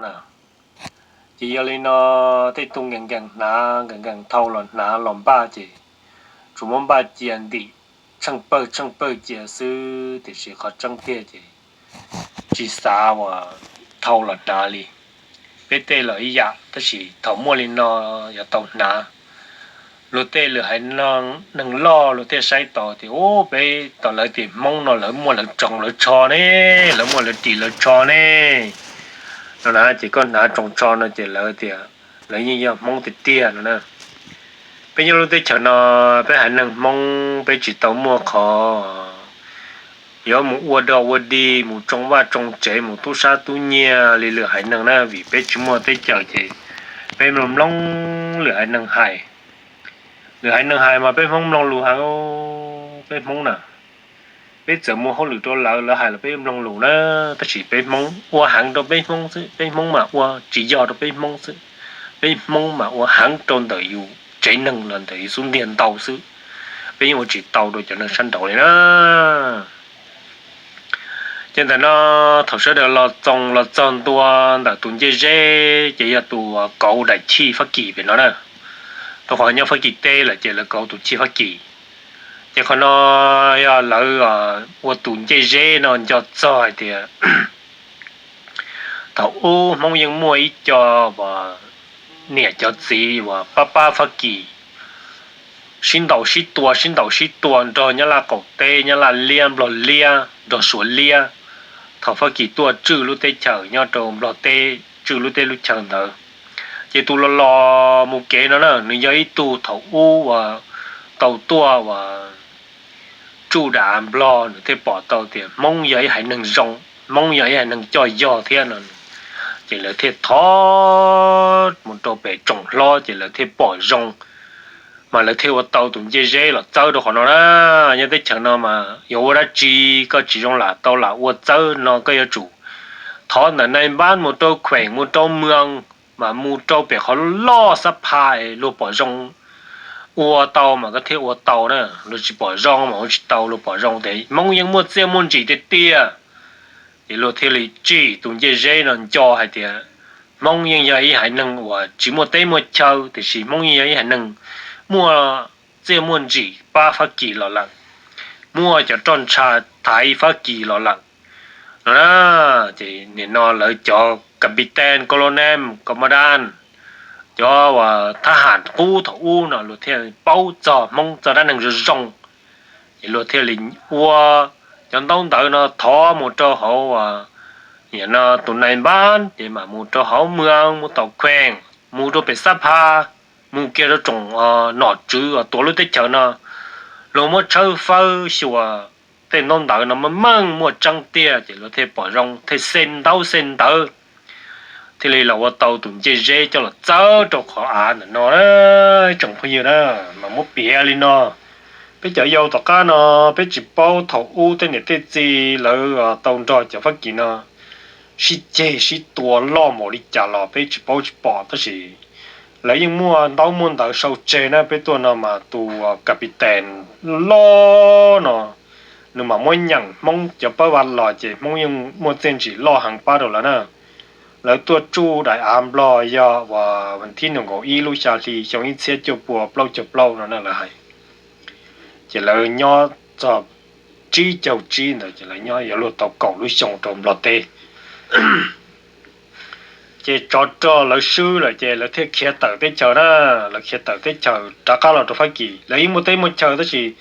na. Ces yog li no, tej tug nkees nkees hnav, nkees nkees thau los hnav los npaj ces tsuas muab npaj cia ntim tsheej pawg tsheej pawg cia xwb, tiam sis qhov tseeb tiag ces tsis xav uas thau los hnav li. Peb tej los ib yam, tab sis thaum muaj li no yuav tau hnav. Luag tej lwm haiv neeg loj luag thiaj saib tau tias, u, peb tau lawv tias Hmoob no lawv muaj lawv tsoos lawv tsho ne, lawv muaj lawv ris lawv tsho ne, no na. Ces koj hnav tsoos tsho no ces lawv tias lawv yeej yog Hmoob tiag tiag no na. Peb nyob lub teb chaws no, peb haiv neeg Hmoob peb tsis tau muaj qhov yuav mus ua dog ua dig, mus tsoo vaj tsoo tsev, mus tub sab tub nyiag li lwm haiv neeg na, vim peb tsis muaj teb chaws ces peb mloog mloog lwm haiv neeg hais. Lwm haiv neeg hais mas peb Hmoob mloog lus heev, peb Hmoob na. Peb txawm muaj hauj lwm rau lawv, lawv hais los peb mloog lus na, tab sis peb Hmoob ua heev rau peb Hmoob xwb, peb Hmoob mas ua tsis yog rau peb Hmoob xwb. Peb Hmoob mas ua heev rau ntawm yus tsev neeg los ntawm yus xub ntiag ntau xwb, peb yeej ua tsis tau rau cov neeg sab nraud li na. Ces ntawm no thaum sawv daws los txoos los txog ntua ntawm tus ncej zeb ces yog tus kauv daim chij Fab Kis pem no na, rau qhov nyob Fab Kis teb lawm ces lawv kauv tus chij Fab Kis. Ces qhov no yog lawv ua tus ncej zeb no nco txog hais tias thaum ub Hmoob yeej muaj ib co uas niam cov txiv uas pab pab Fab Kis sib ntaus sib tua, sib ntaus sib tua nrog Nyab Laj qaum teb, Nyab Laj liab, Nplog liab, nrog Suav liab. Thaum Fab Kis tuaj tswj lub teb chaws nyob rau Nplog teb, tswj lub teb lub chaw ntawd, ces tus los los mus kev no na, nws yog ib tug thaum ub uas tau tuaj uas tsuj daim av Nplog, nws thiaj pom tau tias Hmoob yog ib haiv neeg zoo, Hmoob yog ib haiv neeg coj yog thiab no. Ces lawv thiaj thov mus rau pem tsoom hlob ces lawv thiaj pom zoo, mas lawv thiaj ua tau tus ncej zeb los txawb rau qhov no na. Nyob teb chaws no mas yog ua dab tsi koj tsis zoo lam tau lam ua txawb no koj yuav tsum thov ntawm nai npab mus rau kheem mus rau mws, mas mus rau pem qhov loj xab pha luag pom zoo ua tau mas koj thiaj ua tau na, luag tsis pom zoo mas ua tsis tau, luag pom zoo tias Hmoob yeej muaj txiaj muaj ntsim tiag tiag. Ces luag thiaj li tswj tus ncej zeb no nco hais tias Hmoob yeej yog ib haiv neeg uas tsis muaj teb muaj chaw, tiam sis Hmoob yeej yog ib haiv neeg muaj txiaj muaj ntsim pab Fab Kis los lawm, muaj cov roj ntsha thaiv Fab Kis los lawm no na. Ces nim no lawv cov capitán, colonel, commandant, cov uas thab ham qub thaum ub no luag thiaj paub txog Hmoob txog dab neeg zoo zoo. Ces luag thiaj li ua cov ntaub ntawv no thov mus rau hauv nim no tus nai npab, ces mam mus rau hauv mws, mus tau kheem, mus rau pem xab pha, mus kiag rau tsoom nom tswv uas tuav lub teb chaws no, luag muab tshawb fawb xyuas tej ntaub ntawv no meej meej muaj tseeb tiag, ces luag thiaj pom zoo thiaj xej ntaub xej ntawv, thiaj li los ua tau tus ncej zeb coj los txawb rau qhov av ntawm no na. Tsoom phooj ywg na, mas muab piav li no, peb cov yau tom qab no peb tsis paub thaum ub tej niam tej txiv lawv tau nrog cov Fab Kis no sib ceg sib tua loj npaum li cas los peb tsis paub tsis pom, tab sis lawv yeej muaj ntaub muaj ntawv sau tseg na. Peb tuaj no mas tus capitán loj no nws mam muab nyeem Hmoob cov pawb vaj los ces Hmoob yeej muaj txiaj ntsim loj heev pab rau lawv na. Lawv tuaj tsuj daim av Nplog yog uas vas thib nees nkaum ib lub xya hli xyoo ib txhiab cuaj pua plaub caug plaub no na lawv hais. Ces lawv nyob txog tsib caug tsib ntawd ces lawv nyob yuav luag tau kaum lub xyoo rau Nplog teb. Ces tsov rog lawv swb lawm ces lawv thiaj khiav tawm teb chaws na. Lawv khiav tawm teb chaws rov qab los rau Fab Kis, lawv yeej muaj teb muaj chaw tab sis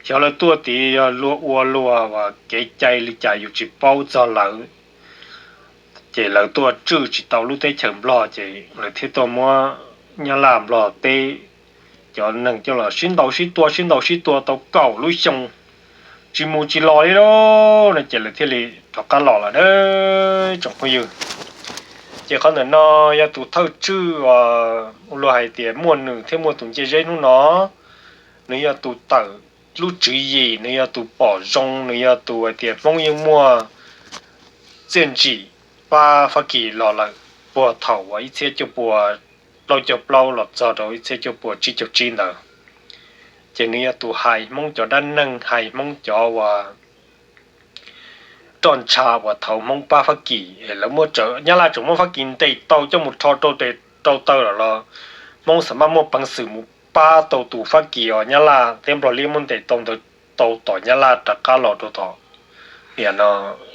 xyov lawv tuaj tid yog luag ua luag uas kev cai li cas yus tsis paub txog lawv. Ces lawv tuaj tswj tsis tau lub teb chaws Nplog ces lawv thiaj tuaj muab Nyab Laj Nplog teb cov neeg coj los sib ntaus sib tua sib ntaus sib tua tau kaum lub xyoo tsis mus tsis los li lauj no ces lawv thiaj li rov qab los lawm na tsoom phooj ywg. Ces qhov ntawm no yog tus thawj tswj uas luag hais tias muaj nws thiab muaj tus ncej zeb hnub no, nws yog tus tawm lub tswv yim, nws yog tus pom zoo, nws yog tus hais tias Hmoob yeej muaj txiaj ntsim pab Fab Kis los lawm puag thaum uas ib txhiab cuaj pua plaub caug plaub los txog rau ib txhiab cuaj pua tsib caug tsib ntawd. Ces nws yog tus hais Hmoob cov dab neeg, hais Hmoob cov uas roj ntsha uas thaum Hmoob pab Fab Kis, lawv muab, Nyab Laj tseem muab Fab Kis ntes tau coj mus rho rau tes rau taw lawm los Hmoob xav mas muaj peev xwm mus pab tau tus Fab Kis uas Nyab Laj thiab Nplog Liab muab ntes tau ntawd tau tom Nyab Laj rov qab los rau tom no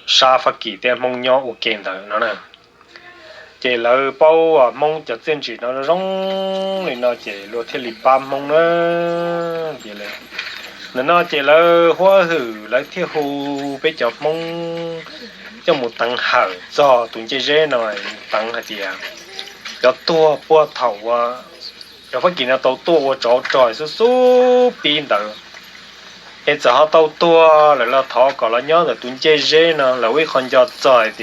sab Fab Kis thiab Hmoob nyob ua ke ntawd no na. Ces lawv paub Hmoob cov txiaj ntsim no zoo li no ces luag thiaj li pab Hmoob na. Ntawm no ces lawv huab hwm, lawv thiaj hu peb cov Hmoob coj mus teev hawm txog tus ncej zeb no, teev hais tias cov tuag puag thaum uas cov Fab Kis no tau tuaj ua tsov rog xub xub pib ntawd es txawm ho tau tuag lawm los thov kom los nyob ntawm tus ncej zeb no, lawv ua ib qho nco txog hais tias